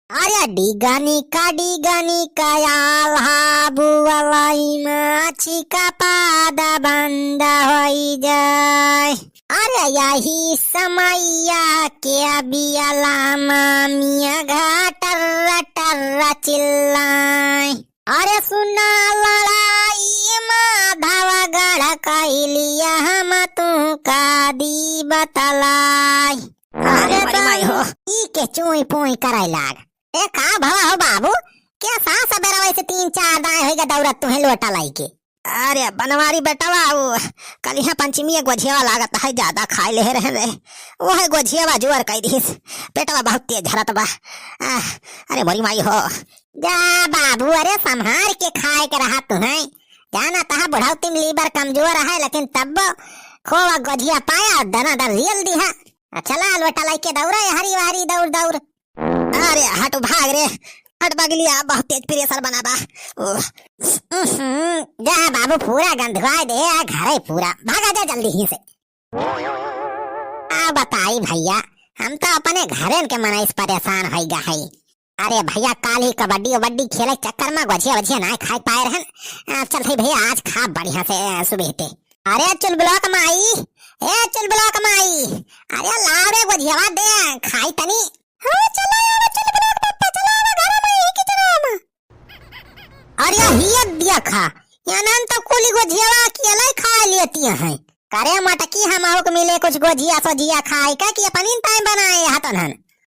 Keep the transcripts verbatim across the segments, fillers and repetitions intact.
अरे डिगनी का डिगनी का आल्हा बुअलई माछी का पाद बंद होई जाए। अरे यही समैया के बियला मामिया घा टर्र टर्र चिल्लाए। अरे सुना लड़ाई माधवगढ़ कैलिया हम तू का दी बतलाई। अरे अरे बड़ी माई हो। ई के चूई पूई करे लाग। ए का भवा हो बाबू, के सा सबेरा वैसे तीन चार दाएं होइगा दौड़त तुहे लोटा लाई के। अरे बनवारी बेटवा, उ कलिहा पंचमी एक गोझियावा लागत है, ज्यादा खाए ले रहे रे, वह गोझियावा जुअर कई दिस, पेटवा बहुत तेज झरत बा। आह, अरे मोरी माई हो। जा बाबू, अरे संभार के खाए के रहा तुहे, जाना तहा बुढ़ौती में लीवर कमजोर है, लेकिन तब खोवा गोझिया पाया और दना दर रियल दिहा। आ चला लोटा लाई के दौड़ा हरी वारी दौड़ दौड़। अरे हट भाग रे, हट बगलिया, बहुत तेज प्रेशर बना बा। ओह, उहुं, जा बाबू पूरा गंधवाए दे आ घरे पूरा, भागा जा जल्दी ही से। आ बताई भैया, हम तो अपने घरेन के मनाइस परेशान होई गा है। अरे भैया काल ही कबड्डी उबड्डी खेले चक्कर में गोझिया वझिया ना खाए पाए रहन। आ, चल भाई भैया आज खा बढ़िया से, आ, सुबह ते। अरे चुलबुला कमाई, ए चुलबुला कमाई, अरे लाओ रे गोझियावा दे खाई तनी। हाँ, चला आवा, चल बना के पप्पा, चला आवा, घर में, यही किचन में। अरे, हियत दिया खा, यानन तो कुली गोझियावा अकेले खा लेती हैं। करे मटकी, हम आउक मिले कुछ गोझिया सोझिया खाए का कि अपनी टाइम बनाए हतन हन।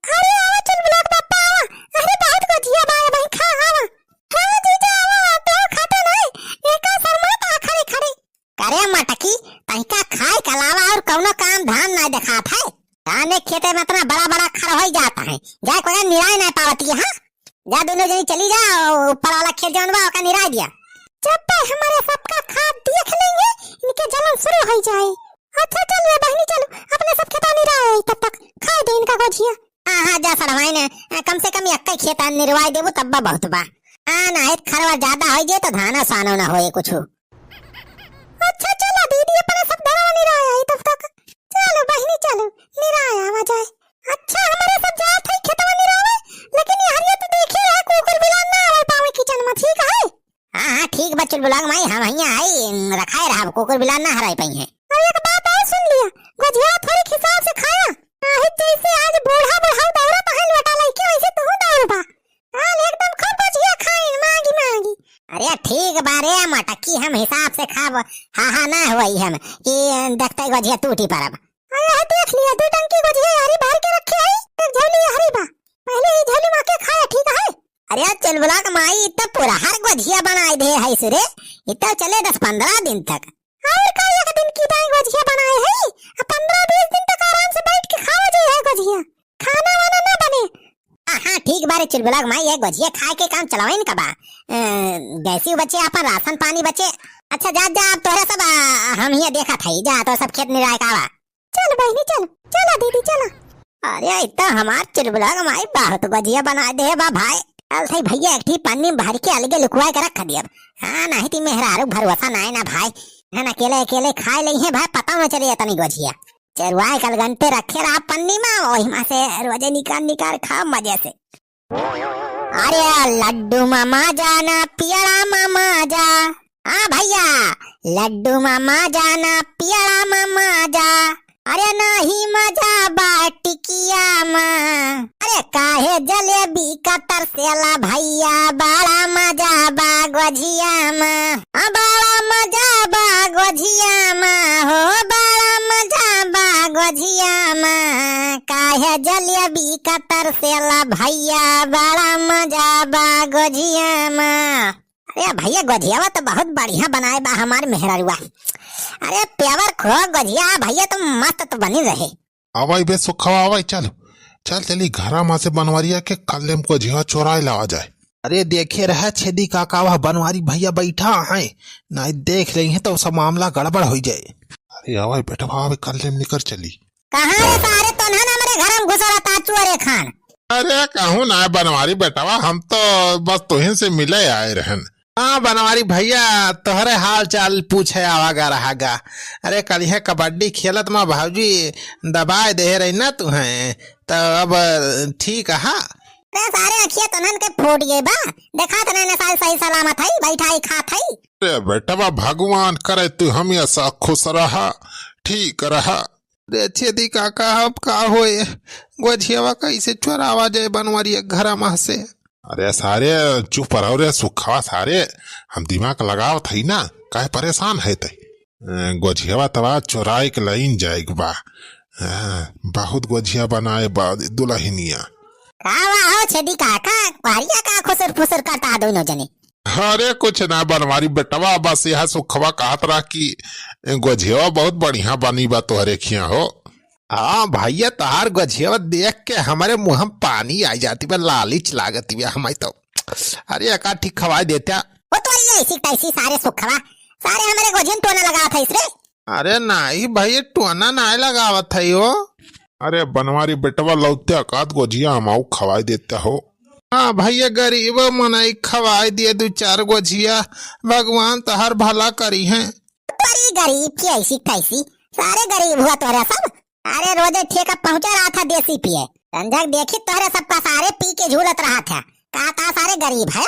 अरे, आवा, चल बना के पप्पा, आवा। अरे, बहुत गोझिया बा, भाई, खा, आवा। हाँ, जीजा, आवा, तो खाते नहीं, एका शर्मा ता खड़े खड़े। करे मटकी, तहिका खाए के अलावा और कौनो काम धाम ना देखात है। जाने खेते में इतना बड़ा बड़ा खर होई जाता है, जाए कोई निराय ना पावती है, हाँ? जा दोनों जनी चली जा, ऊपर वाला खेत जौन बा, ओका निराय दिया। जब पे हमारे सबका खाद देख लेंगे, इनके जलन शुरू हो जाए। अच्छा चल रे बहनी, चलो, अपने सब खेता निराय आई, तब तक खाए दे इनका गोझिया। हाँ, हाँ, जा सड़वाई ने, कम से कम यक्का खेता निरवाई देबू, तब बा बहुत बा। हाँ, ना, एक खरवा ज्यादा हो जाए तो धाना सानो ना होए कुछ। अच्छा, चला दीदी, अपने सब धनवा निराय आई तब तक। चलो बहिनी, चलो, निराय आवा जाए। अच्छा, हमारे सब जात है खेतवा निरावे, लेकिन ये हरिया तो देखी है, कुकुर बिलार ना आवे पावे किचन में, ठीक है? हाँ, हाँ, ठीक बा, चुलबुलाक माई, हम हियाँ आई, रखाए रहब, कुकुर बिलार ना हराए पाई हैं। और एक बात और सुन लिया, गोझिया थोड़ी हिसाब से खाया, नहीं जैसे आज बूढ़ा बुढ़ाऊ दौड़त है लोटा लइके, वैसे तू दौड़बा। काल एकदम खूब गोझिया खाइन, मांगी मांगी। अरे ठीक बा रे मटकी, हम हिसाब से खाब, हा हा ना होई हम कि देखते गोझिया टूटी परब। अरे देख लिया, दू टंकी गोझिया यारी भर के रखे है, एक झोली हरी बा, पहले ही झोली में के खाया, ठीक है? अरे चुलबुलाक माई, इ तो पूरा हर गोझिया बनाए दे है सुरे, इ तो चले दस पन्द्रह दिन तक। और का एक दिन की दाई गोझिया बनाए है, आ पन्द्रह बीस दिन तक आराम से बैठ के खावा जाए है गोझिया। खाना वाना ना बने। आ, हाँ, ठीक बा रे चुलबुलाक माई, ये गोझिया खाए के काम चलावे न का बा। अ, गैसी बचे, अपन राशन पानी बचे। अच्छा, जा, जा, अब तोहरा सब, आ, हम हियाँ देखत हई, जा, तो सब खेत निराय का बा। चल बहिनी, चल, चला दीदी, चला। अरे, ई तो हमार चुलबुलाक माई बहुत गोझिया बना दे बा भाई। चल सही भैया, एक ठी पन्नी में भर के अलगे लुकवा के रख दियब। हाँ, नहीं ती मेहरारू भरोसा नाय ना भाई। है ना, अकेले, अकेले खाए लई है भाई, पता न चले इतनी गोझिया। चरुआए कल घंटे रखे रहा पन्नी में, वही में से रोजे निकाल निकाल खा मजे से। अरे लड्डू मामा जा ना पियड़ा मामा जा, हाँ भैया, लड्डू मामा जा ना पियड़ा मामा जा, अरे नाही मजा बा टिकिया मा, अरे काहे जलेबी का तरसेला भैया, बड़ा मजा बा गोझिया मा। आ, बड़ा मजा बा गोझिया मा हो, बड़ा मजा बा गोझिया मा। काहे जलेबी का तरसेला भैया, बड़ा मजा बा गोझिया मा। अरे भैया, गोझियावा तो बहुत बढ़िया बनाए बा हमार मेहररुआ। अरे प्यावर खो गोझिया भैया, तो मस्त तो बनी रहे। आवाई बे सुखवा, आवाई, चल, चल, चली घरा मा से बनवरिया के कल्ले में गोझिया चोराए लावा जाए। अरे देखे रहा छेदी काका, वह बनवारी भैया बैठा है, नहीं देख लेइहैं तो सब मामला गड़बड़ होइ जाए। अरे आवाई बेटवा, आवे कल्ले में निकर चली। कहाँ रे सारे, तोन्हन हमरे घर में घुसा रहता चुअरे खान। अरे कहूँ ना बनवारी बेटवा, हम तो बस तोहिन से मिले आए रहन। हाँ बनवारी भैया, तोहरे हाल चाल पूछे आवा गा रहा गा। अरे कलिहे कबड्डी खेलत मा भौजी दबाए दे रही ना तुहें, तो अब ठीक हा। रे सारे अँखिया तोन्हन के फूट गए बा, देखात नाहीं न सारे सही सलामत है, बैठा ही खात है। रे बेटवा, भगवान करे तू हमेशा खुश रहा, ठीक रहा। रे छेदी काका, अब का होए? गोझियावा कैसे चोरावा जाए बनवरिया घरा मह से? अरे सारे चुप रहो रे सुखवा, सारे हम दिमाग लगावत हई ना, काहे परेशान है तै? अ, गोझियावा तवा चोराए के लाइन जाए के बा। हाँ, बहुत गोझिया बनाए बा दुलहिनिया। का बा हो छेदी काका, पहरिया का खुसुर फुसुर करता है दोनों जने? अरे कुछ ना बनवारी बेटवा, बस यह सुखवा कहत रहा कि गोझियावा बहुत बढ़िया बनी बा तोहरे खिया हो। हाँ भइया, तोहार गोझियावा देख के हमरे मुँह में पानी आ जाती बा, लालिच लागती बा हमारी तो। अरे एका ठीक खवाई देत्या। वो तो ये ऐसी तैसी सारे सुखवा, सारे हमरे गोझियन टोना लगावत है इसरे। अरे नाहीं भइया, टोना नाहीं लगावत है हो। अरे बनवारी बेटवा, लौत्या एकाध गोझिया हमाऊ खवाई देत्या हो। हाँ भइया, गरीब मनई खवाई दिए दू चार गोझिया, भगवान तोहार भला करिहैं। तोरी गरीब की ऐसी तैसी, सारे गरीब हुआ तोहरे सब। अरे रोजे ठेका पहुँचा रहा था देसी पिए, संझक देखी तोहरे सबका सारे पी के झूलत रहा था। का ता सारे गरीब है?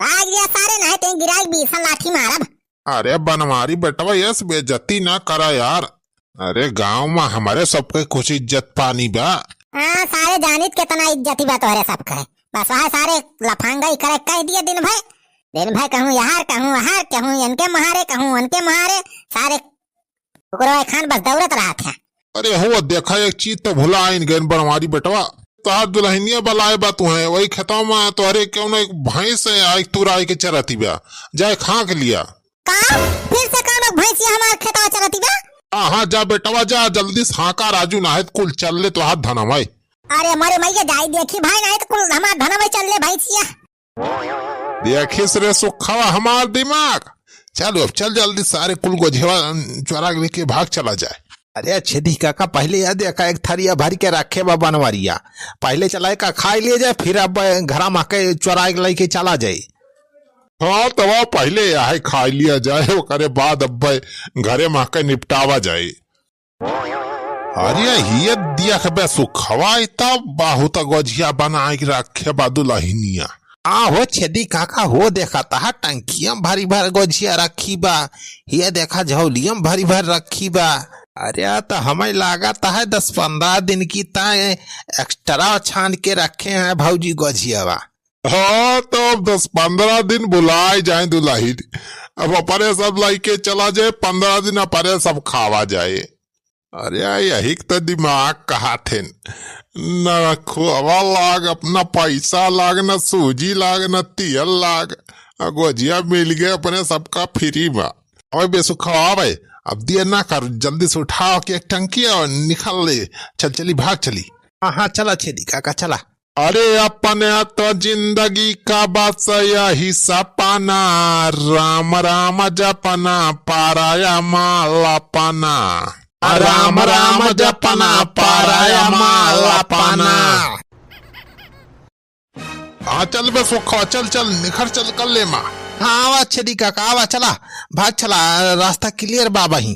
भाग गया सारे, नाहीं ते गिराई बीसन लाठी मारब। अरे बनवारी बेटवा, यस बेइज्जती ना करा यार। अरे गाँव में हमरे सबके कुछ इज्जत पानी बा। हाँ, सारे जानित केतना इज्जती बा तोहरे सबके। बस वह सारे लफंगाई करे कह दिए दिन भर। दिन भर कहूँ यार, कहूँ वहार, कहूँ इनके महारे, कहूँ उनके महारे। सारे कुकुरवा खान बस दौड़त रहत है। अरे हो देखा, एक चीज तो भुला आइन गइन बनवारी बेटवा। तोहार दुलहिनिया बलाए बा तुहे, वही खेतवा में तोहरे केहू ना एक भैंस है, आइक तुराई के चरती बा, जाए हाँक लिया। का? फिर से कौनो भैंसिया हमार खेतवा चरती बा? हाँ, हाँ, जा बेटवा जा, जल्दी से हाँका राजू, नाहीं त कुल चल ले तोहार धनवा। अरे मोरे मइया, जाई देखी भाई, नाहीं त कुल हमार धनवा चल ले भैंसिया। देखिस रे सुखवा हमार दिमाग। चलो अब चल जल्दी, सारे कुल गोझेवा चोरा लेके भाग चला जाए। अरे छेदी काका, पहिले यह देखा एक थरिया भर के रखे बा बनवरिया, पहिले चला एका खाई ले जाए, फिर अब घरा मा के चोरा के लेके चला जाए। हाँ, तवा पहिले यह खाई लिया जाए, ओकरे बाद अब घरे मा के निपटावा जाए। अरे, हिय देख बे सुखवा, ई त बहुत गोझिया बनाइ के रखे बा दुलहिनिया। आ हो छेदी काका, हो देखा तहा टंकिया में भरी भर गोझिया रखी बा, हिय देखा झौलिया में भरी भर रखी बा। अरे, त हमें लागत है दस पन्द्रह दिन की ताए extra छान के रखे हैं भौजी गोझियावा। हाँ, तो अब दस पन्द्रह दिन बुलाए जाए दुलहिन, अब अपने सब लइके चला जाए, पन्द्रह दिन अपने सब खावा जाए। अरे, यही क त दिमाग कहाथेन। न खोवा लाग, अपना पैसा लाग, न सूजी लाग, न तियल लाग। आ गोझिया मिल गए अपने सबका free मा। ओए बेसुखवा, आवे, अब देर ना कर, जल्दी से उठाओ कि एक टंकी और निकल ले। चल, चली, भाग चली। हाँ, हाँ, चला छेदी काका, चला। अरे अपने तो जिंदगी का बस यही सपना, राम राम जपना, पाराया माल अपना। राम राम जपना, पाराया माल अपना। हाँ, चल बे सुखवा, चल, चल, निखर चल, कर ले माँ। हाँ, आवा छेदी काका, आवा, चला, भाग चला, रास्ता clear बा अबहीं।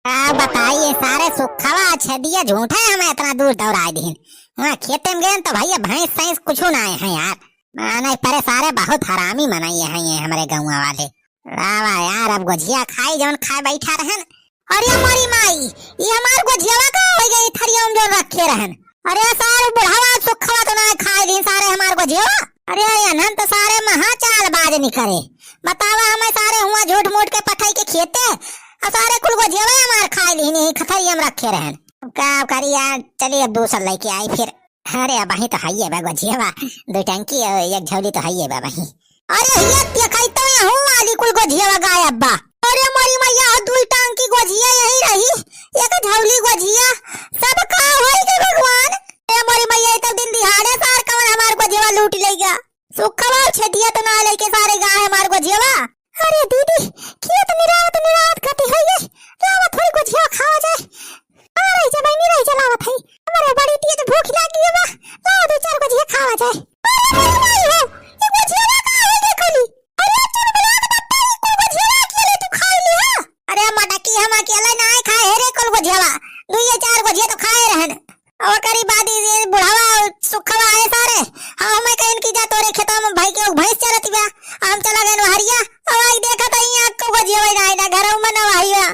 का बताई, ये सारे सुखवा छेदिया झूठा है, हमें इतना दूर दौड़ाए दीन। वहाँ खेते में गए तो भैया भैंस सैंस कुछ ना आए हैं यार। माने परे सारे बहुत हरामी मनई हैं ये हमरे गौवा वाले। वाह वाह यार, अब गोझिया खाई जौन खाए बैठा रहन। अरे हमारी माई, ये हमार गोझियावा का हो गई थरिया में जौन रखे रहन। अरे सारे बुढ़ावा सुखवा तो ना खाए दीन सारे हमार गोझियावा। अरे अनहन तो सारे महाचालबाज निकरे। बतावा, हमें सारे हुआ झूठ मूठ के पठाई के खेते, आ सारे कुल गोझियावे हमार खाए लीन, यही खथरिया में रखे रहन। अब का करी यार, चली अब दूसर लइके आई फिर। अरे अबहीं तो हइये बा गोझियावा, दो टंकी और एक झौली तो हइये बा अबहीं। अरे हिया देखई तो यहू वाली कुल गोझियावा गायब बा। अरे मोरी मैया, हो दुई टंकी गोझिया यही रही, एक झौली गोझिया, सब का होई गई भगवान। अरे मोरी मैया, ई तो दिन दिहाड़े सार कवन हमार गोझियावा लूट लेगा। सुखवा छेदिया तो ना लेके सारे गाय हमार गोझियावा। अरे दीदी, खेत निरावत निरावत कति होइए, लावा थोड़ी गोझिया खावा जाए। आ रही जा बहिनी, रही जा, लावत है। हमारे बड़ी तेज भूख लागी है बा, लावा दो चार गोझिया खावा जाए। अरे माई, माई हो, ये गोझियावा का है देखो ली। अरे चुलबुला के बप्पा, ये कुल गोझियावा अकेले तू खाई ली हा? अरे मटकी हम अकेले ना खाए हे रे कुल गोझियावा, दुइये चार गोझिया तो खाए रहन। ओकरी बाद ये बुढ़ावा सुखवा आए सारे, मैं कहिन कि जा तोरे खेतवा में भाई के भैंस चरत बा, हम चला गए नहरिया, अब आई देखत ही यहाँ को बजिया भाई ना, ना घर में ना भाई बा।